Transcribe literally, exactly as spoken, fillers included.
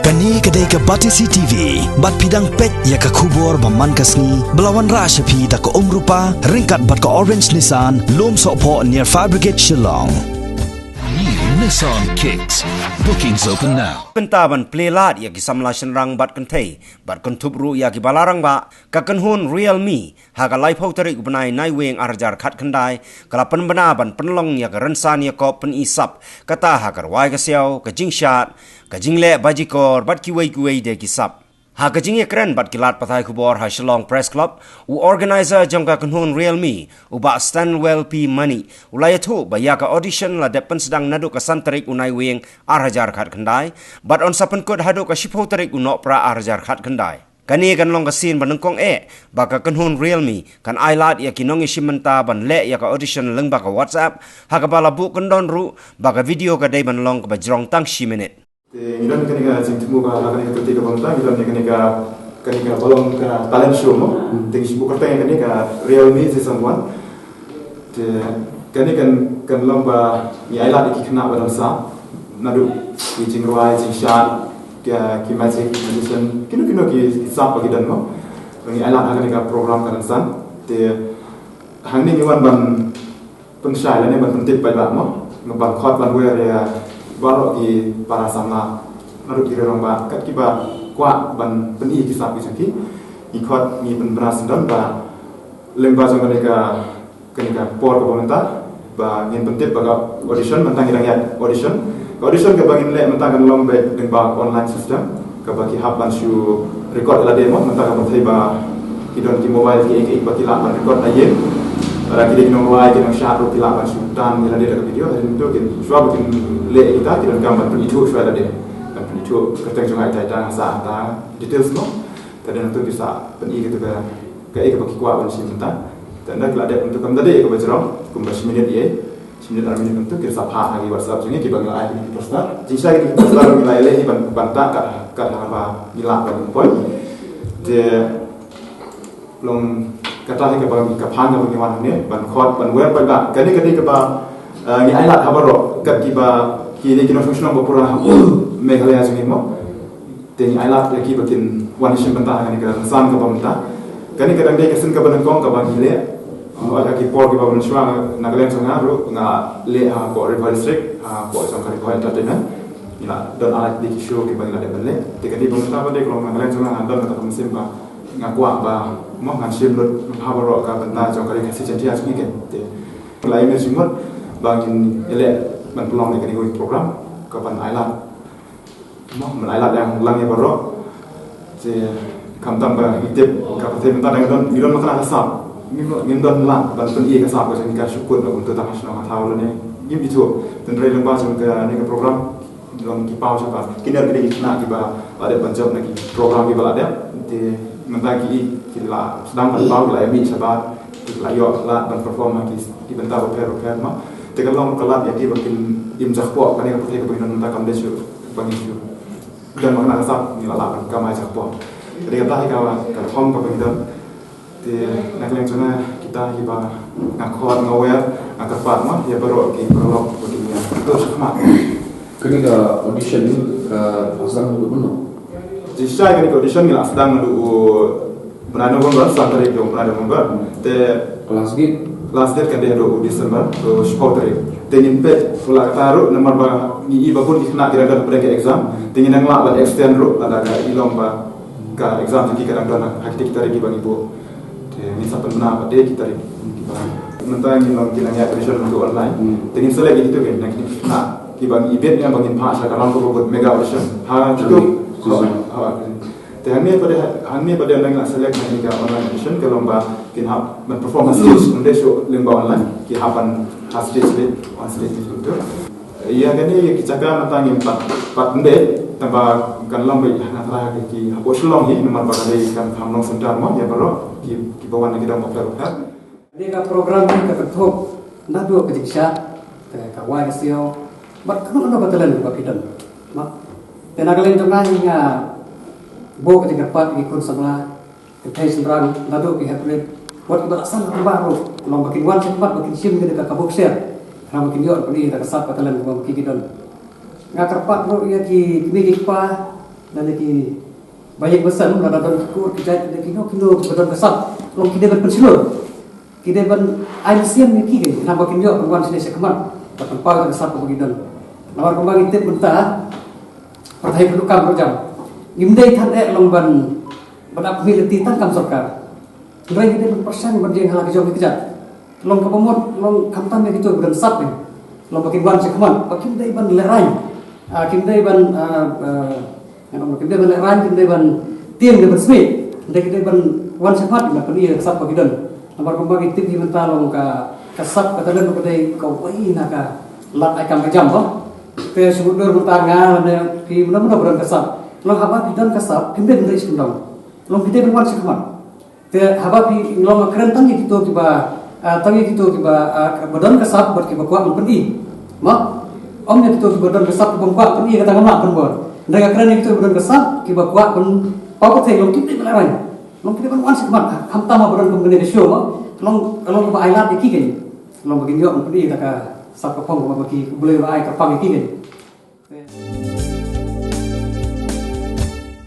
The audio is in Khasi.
Kane ka dei ka Batesi T V, bad phi dang peit ïa ka khubor ba man ka sngi, ba la wanrah sha phi da ka Umrupa, ryngkat bad ka Orange Nissan, Lumsohphoh near Fire Brigade Shillong. New Nissan Kicks. Bookings open now. Bynta ban plie lad ïa ki samla shynrang bad kynthei, bad kynthup ruh ïa ki ba la rangbah, ka kynhun Real Me, ha ka laiphew tarik u bnai Naiwieng ar hajar khatkhyndai, ka la pynbna ban pynlong ïa ka rynsan ïakob pyni sap, kata ha ka rwai ka siaw, ka jingshad, ka jingleh bajikor, bad kiwei kiwei de ki sap. Ha ka jingïakren bad ki lad pathai khubor ha Shillong Press Club, u organizer jong ka kynhun Real Me, u Bah Stanwell P Mani, u la ïathuh ba ïa ka audition la dep pynsdang naduh ka san tarik u Naiwieng ar hajar khatkhyndai, bad yn sa pynkut haduh ka shiphew tarik u Nohprah ar hajar khatkhyndai. Kane kan long ka sien ba nyngkong eh, ba ka kynhun Real Me, kan ailad ïa ki nongïashim bynta ban leh ïa ka audition lyngba ka WhatsApp, ha kaba la buh kyndon ruh, ba ka video ka dei ban long kaba jrong tang shi minit. Te ngi don kane ka jingthmu ba ha kane ka kyrti kaba mynta ngi don ïa kane ka, kane kaba long ka talent show mo. Hmm. Te ngi shu buh kyrteng ïa kane ka Real Me Season One. Te kane kan, kan long ba ngi ailad ïa ki khynnah ba don sap, naduh ki jingrwai, jingshad, ki, ki magic, magician, kino kino ki, ki sap ba ki don mo. Ngi ailad ha kane ka program ka rynsan. Te hangne ngi wan ban pynshai lane ban pyntip paidbah mo, nga ban khot ban wer ïa baroh ki para samla, naduh ki rangbah, kat kiba kwah ban pyni ki sap ki jong ki. Ngi khot, ngi pynbna syndon ba lyngba jong kane ka, kane ka por kaba mynta, ba ngin pyntip ba ka audition, mynta ngi dang ïaid audition. Ka audition kaba ngin leh mynta kan long beit lyngba online system, kaba ki hap ban shu record ïa lade mo, mynta ka pyrthei ba ki don ki mobile kiei kiei ba ki lah ban record na ïing. Lada ki dei ki nongrwai, ki nongshad ruh ki lah ban shu tan ïa lade da ka video, hadien to kin, shuwa ba kin leh ïa kita, ki donkam ban pynithuh shuwa ïa lade. Ban pynithuh kyrteng jong nga ita ita, nga sa ata details mo. Te hadien to ki sa pyni kata ka, kaei kaba ki kwah ban shim mynta. Te ynda ki la dep mynta, kam da dei kaba jrong, kumba shi minit ïa. Shi minit ar minit mynta ki sa phah ha ki WhatsApp jong ngi kiba ngi la ai ki poster. Jingshai ki poster ngi la ïaleh hi ban, ban tah kat, kat haba ngi lah ban poi. Te long kata hi kaba ngi, ka phang kaba ngi wan hangne ban khot ban wer paidbah. Kane kane kaba, eh, ngi ailad ha baroh kat kiba, kine ki nongshong shnong ba pura ha Meghalaya jong ngi mo. Te ngi ailad ïa ki ba kin wan shim bynta ha kane ka rynsan kaba mynta. Kane ka dang dei ka sien kaba nyngkong kaba ngi leh. Hooid, ha ki por kiba mynshuwa na ka liang jong nga ruh nga leh hapoh Ri Bhoi District, hapoh jong ka Ri Bhoi Entertainment. Ngi la don ar dei ki show kiba ngi la dep ban leh. Te kane ba mynta ba dei ka long na ka liang jong nga, nga don kata ka mynsiem ba nga kwah ba mo ngan shim lut ha baroh ka bynta jong ka Ri Khasi Jaiñtia jong ngi. Te la ïa mut ba ngin ïaleh ban pynlong ïa kane ka program kaban ailad. Mo, ban ailad ïa lang ïa baroh. Te khamtam ba ngi tip ka pyrthei mynta dang don, ngi don ma kane ka sap. Ngim, ngim don lad ban pyni ka sap ka jong ngi, ka shu kut na kumto tang ha shnong ha thaw lane. Ngim ithuh. Hynrei lyngba jong kane ka program, long ki paw shabar. Kine ki dei ki khynnah kiba la dep ban jop na ki program kiba la dep. Te mynta ki, ki la sdang ban paw, ki la ïa mih shabar. Ki la ïoh lad ban perform ha ki, ki bynta bapher bapher mo. Te ka long ka lad ïa ki ba kin im jakpoh, kane ka pyrthei kaba ngi don mynta kam dei shuh ba ngi shu don ma kane ka sap, ngi la lah ban kamai jakpoh. Te kata hi ka, ka thong kaba ngi don. Te na ka liang jong nga kita hi ba nga khot, nga wer, nga kyrpad mo ïa baroh ki paralok ba kin ïa ïathuh shakhmat. Kane ka audition ka la sdang naduh mynno? Jingshai kane ka audition ngi la sdang naduh u bnai November, san tarik jong u bnai November. Te last date? Last date kan dei haduh u December, u shiphew tarik. Te ngin peit, u la kata ruh namar ba ngi i ba bun ki khynnah ki dang don hapdeng ka exam. Te ngin nang lah ban extend ruh lada ka i long ba ka exam jong ki ka dang don ha kita ki tarik kiba ngi buh. Te ngin sa pynbna pat de ki tarik kiba. Mynta ngin long, ki nang ïa audition mynta online. Hmm. Te ngin select ïa kito ki, na ki khynnah kiba ngi bit ïa ba ngin phah sha ka round kaba bud, mega audition. Ha kito. Hmm. Ha, ha. Te hangne pat de, hangne pat de nang ïa select na ka online audition, ka long ba kin hap ban perform ha stage, ym dei shuh lyngba online, ki hap ban ha stage beit, on stage beit. Ïa kane ïa ki jaka mynta ngim pat, pat ym dei, tangba kan long beit ha nga tharai ha ki hapoh Shillong hi, namar ba ka dei kan kham long center mo ïa baroh ki, kiba wan na ki dong bapher bapher. Kane ka program ka kynthup naduh ka jingshad, te ka rwai ka siaw, bad kano kano ka talent ba phi don. Te na ka liang jong nga hi nga buh ka jingkyrpad ïa ki khun samla, kynthei shynrang, naduh ki heprit, wat kiba la san ka kumba ruh, long ba kin wan sha khmat ba kin shim kane ka, ka bok sher, haba kin ïoh pyni ïa ka sap ka talent kaba ki, ki don. Nga kyrpad ruh ïa ki kmie ki kpa, Lane ki ba ïeng ba sem, lada don ki kur ki jait, lane kino kino kiba don ka sap, long ki dei ban pynshlur. Ki dei ban ai mynsiem ïa ki, khnang ba kin ïoh ban wan shane sha khmat bad pynpaw ïa ka sap kaba ki don. Namar kumba ngi tip mynta, pyrthei ka dukam ruh jam. Ngim dei than eh long ban, ban ap miet lynti tang kam sorkar. Hynrei ngi dei ban pyrshang ban ïeng ha la ka jong ka jait. Long kaba mut, long khamtam ïa kito ba don sap, eh, long ba kin wan sha khmat, ba kim dei ban lehraiñ. Ah, kim dei ban, ah, ah, kim dei ban lehraiñ, kim dei ban tieng, dei ban smiej. Hynrei ki dei ban wan sha khmat ban pyni ïa ka sap ba ki don. Namar kumba ngi tip hi mynta, long ka, ka sap, ka talent ka dei kawei na ka lad ai kam ka jam, ba. Te shu dur mynta nga ne ki mano mano ba don ka sap. Long haba ki don ka sap, kim dei ban ri sha kyndong. Long ki dei ban wan sha khmat. Te haba phi long, kren tang ïa kito kiba, ah, tang ïa kito kiba, ah, ba don ka sap bad kiba kwah ban pyni. Mo? Ym ïa kito kiba don ka sap, kiba kwah pyni kata ngam lah pynbor. Hynrei nga kren ïa kito kiba don ka sap, kiba kwah pynpaw pyrthei, long ki dei ban lehraiñ. Long ki dei ban wan sha khmat, khamtam ba don kum kane ka show, mo? Long, long kaba ai lad ïa ki, kane. Long ba kin ïoh ban pyni kata ka sap ka phong kaba ki, U Blei u la ai kyrpang ïa ki, kane.